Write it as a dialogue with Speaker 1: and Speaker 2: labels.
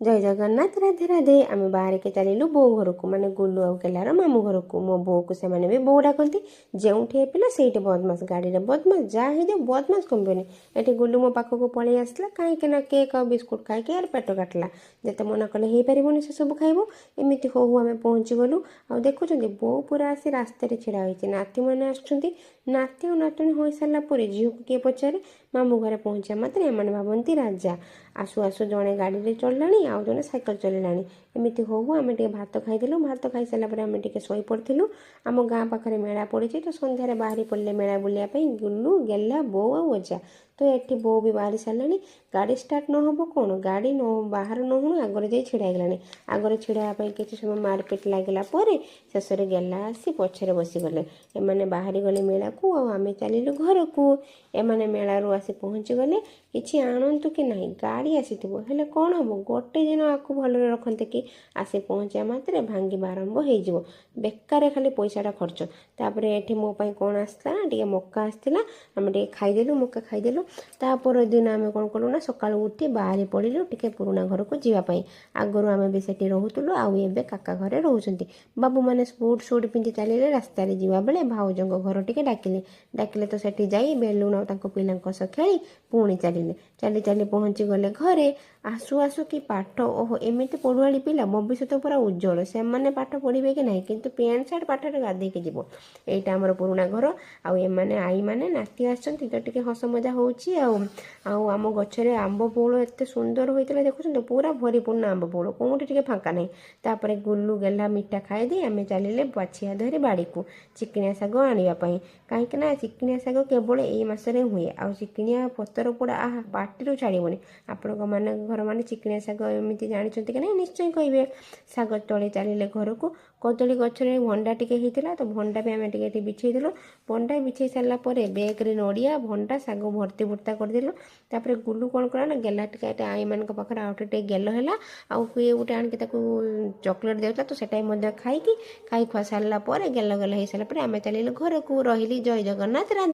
Speaker 1: ଜୟ ଜଗନ୍ନାଥ, ରାଧେ ରାଧେ। ଆମେ ବାହାରିକି ଚାଲିଲୁ ବୋଉ ଘରକୁ, ମାନେ ଗୁଲୁ ଆଉ ଗେଲାର ମାମୁଁ ଘରକୁ। ମୋ ବୋଉକୁ ସେମାନେ ବି ବୋଉ ଡାକନ୍ତି। ଯେଉଁଠି ଏ ପିଲା ସେଇଠି ବଦମାସ, ଗାଡ଼ିରେ ବଦମାସ, ଯାହା ହେଇଯାଉ ବଦମାସ କମିବନି। ଏଠି ଗୁଲୁ ମୋ ପାଖକୁ ପଳେଇ ଆସିଲା, କାହିଁକି ନା କେକ୍ ଆଉ ବିସ୍କୁଟ ଖାଇକି ଆର ପେଟ କାଟିଲା। ଯେତେ ମନା କଲେ ହେଇପାରିବନି, ସେସବୁ ଖାଇବ। ଏମିତି ହଉ ହଉ ଆମେ ପହଞ୍ଚିଗଲୁ। ଆଉ ଦେଖୁଛନ୍ତି, ବୋଉ ପୁରା ଆସି ରାସ୍ତାରେ ଛିଡ଼ା ହୋଇଛି। ନାତିମାନେ ଆସୁଛନ୍ତି। ନାତି ଆଉ ନାତୁଣୀ ହୋଇସାରିଲା ପରେ ଝିଅକୁ କିଏ ପଚାରେ? ମାମୁଁ ଘରେ ପହଞ୍ଚିବା ମାତ୍ରେ ଏମାନେ ଭାବନ୍ତି ରାଜା। ଆସୁ ଆସୁ ଜଣେ ଗାଡ଼ିରେ ଚଢ଼ିଲାଣି ଆଉ ଜଣେ ସାଇକେଲ ଚଲେଇଲାଣି। ଏମିତି ହଉ ହଉ ଆମେ ଟିକେ ଭାତ ଖାଇଦେଲୁ। ଭାତ ଖାଇସାରିଲା ପରେ ଆମେ ଟିକେ ଶୋଇପଡ଼ିଥିଲୁ। ଆମ ଗାଁ ପାଖରେ ମେଳା ପଡ଼ିଛି, ତ ସନ୍ଧ୍ୟାରେ ବାହାରି ପଡ଼ିଲେ ମେଳା ବୁଲିବା ପାଇଁ ଗୁଲୁ, ଗେଲା, ବୋଉ ଆଉ ଅଜା। ତ ଏଠି ବୋଉ ବି ବାହାରି ସାରିଲାଣି। ଗାଡ଼ି ଷ୍ଟାର୍ଟ ନ ହେବ କ'ଣ, ଗାଡ଼ି ନ ବାହାର ନ ହଉଣୁ ଆଗରେ ଯାଇ ଛିଡ଼ା ହେଇଗଲାଣି। ଆଗରେ ଛିଡ଼ା ହେବା ପାଇଁ କିଛି ସମୟ ମାରପିଟ ଲାଗିଲା ପରେ ଶେଷରେ ଗେଲା ଆସି ପଛରେ ବସିଗଲେ। ଏମାନେ ବାହାରି ଗଲେ ମେଳାକୁ ଆଉ ଆମେ ଚାଲିଲୁ ଘରକୁ। ଏମାନେ ମେଳାରୁ ଆସି ପହଞ୍ଚିଗଲେ। କିଛି ଆଣନ୍ତୁ କି ନାହିଁ, ଗାଡ଼ି ଆସିଥିବ, ହେଲେ କ'ଣ ହେବ? ଗୋଟେ ଦିନ ଆକୁ ଭଲରେ ରଖନ୍ତେ କି, ଆସି ପହଞ୍ଚିବା ମାତ୍ରେ ଭାଙ୍ଗିବା ଆରମ୍ଭ ହେଇଯିବ। ବେକାରେ ଖାଲି ପଇସାଟା ଖର୍ଚ୍ଚ। ତାପରେ ଏଠି ମୋ ପାଇଁ କ'ଣ ଆସିଥିଲା ନା ଟିକେ ମକା ଆସିଥିଲା। ଆମେ ଟିକେ ଖାଇଦେଲୁ, ମକା ଖାଇଦେଲୁ। ତା ପରଦିନ ଆମେ କ'ଣ କଲୁ ନା ସକାଳୁ ଉଠି ବାହାରି ପଡ଼ିଲୁ ଟିକେ ପୁରୁଣା ଘରକୁ ଯିବା ପାଇଁ। ଆଗରୁ ଆମେ ବି ସେଠି ରହୁଥିଲୁ ଆଉ ଏବେ କାକା ଘରେ ରହୁଛନ୍ତି। ବାବୁମାନେ ବୁଟ୍ ସୁଟ୍ ପିନ୍ଧି ଚାଲିଲେ। ରାସ୍ତାରେ ଯିବା ବେଳେ ଭାଉଜଙ୍କ ଘର ଟିକେ ଡାକିଲେ ଡାକିଲେ, ତ ସେଠି ଯାଇ ବେଲୁନ ଆଉ ତାଙ୍କ ପିଲାଙ୍କ ସହ ଖେଳି ପୁଣି ଚାଲିଲେ। ଚାଲି ଚାଲି ପହଞ୍ଚିଗଲେ ଘରେ। ଆସୁ ଆସୁ କି ପାଠ, ଓହୋ, ଏମିତି ପଢ଼ୁଆଳି ପିଲା ଭବିଷ୍ୟତ ପୁରା ଉଜ୍ଜଳ। ସେମାନେ ପାଠ ପଢ଼ିବେ କି ନାହିଁ, କିନ୍ତୁ ପ୍ୟାଣ୍ଟ ସାର୍ଟ ପାଠରେ ଗାଧେଇକି ଯିବ। ଏଇଟା ଆମର ପୁରୁଣା ଘର। ଆଉ ଏମାନେ ଆଈମାନେ ନାତି ଆସିଛନ୍ତି, ତ ଟିକେ ହସ ମଜା ହେଉଛି। ଆଉ ଆମ ଗଛରେ ଆମ୍ବ ବଉଳ ଏତେ ସୁନ୍ଦର ହୋଇଥିଲା, ଦେଖୁଛନ୍ତି, ପୁରା ଭରିପୂର୍ଣ୍ଣ ଆମ୍ବ ବଉଳ, କେଉଁଠି ଟିକେ ଫାଙ୍କା ନାହିଁ। ତାପରେ ଗୁଲୁ ଗେଲା ମିଠା ଖାଇଦେଇ ଆମେ ଚାଲିଲେ ବାଛିଆ ଧରି ବାଡ଼ିକୁ ଚିକିଣିଆ ଶାଗ ଆଣିବା ପାଇଁ, କାହିଁକି ନା ଚିକିଣିଆ ଶାଗ କେବଳ ଏଇ ମାସରେ ହୁଏ। ଆଉ ଚିକିଣିଆ ପତର ପୋଡ଼ା, ଆହା, ପାଟିରୁ ଛାଡ଼ିବନି। ଆପଣଙ୍କ ମାନେ ଘର ମାନେ ଚିକିଣିଆ ଶାଗ ଏମିତି ଜାଣିଛନ୍ତି କି ନାହିଁ, ନିଶ୍ଚୟ କହିବେ। ଶାଗ ତୋଳି ଚାଲିଲେ ଘରକୁ। କଦଳୀ ଗଛରେ ଭଣ୍ଡା ଟିକେ ହେଇଥିଲା, ତ ଭଣ୍ଡା ବି ଆମେ ଟିକେ ଏଠି ବିଛେଇଦେଲୁ। ଭଣ୍ଡା ବିଛେଇ ସାରିଲା ପରେ ବେଗରେ ନଡ଼ିଆ, ଭଣ୍ଡା, ଶାଗ ଭର୍ତ୍ତି ଭର୍ତ୍ତା କରିଦେଲୁ। ତାପରେ ଗୁଲୁ କ'ଣ କଲା ନା ଗେଲା ଟିକେ ଏଠି ଆଈମାନଙ୍କ ପାଖରେ ଆଉ ଟିକେ ଗେଲ ହେଲା। ଆଉ କିଏ ଗୋଟେ ଆଣିକି ତାକୁ ଚକୋଲେଟ୍ ଦେଉଥିଲା, ତ ସେଟା ବି ମଧ୍ୟ ଖାଇକି ଖାଇ ଖୁଆ ସାରିଲା ପରେ, ଗେଲ ଗେଲ ହେଇସାରିଲା ପରେ ଆମେ ଚାଲିଲୁ ଘରକୁ। ରହିଲି, ଜୟ ଜଗନ୍ନାଥ, ରାଧେ।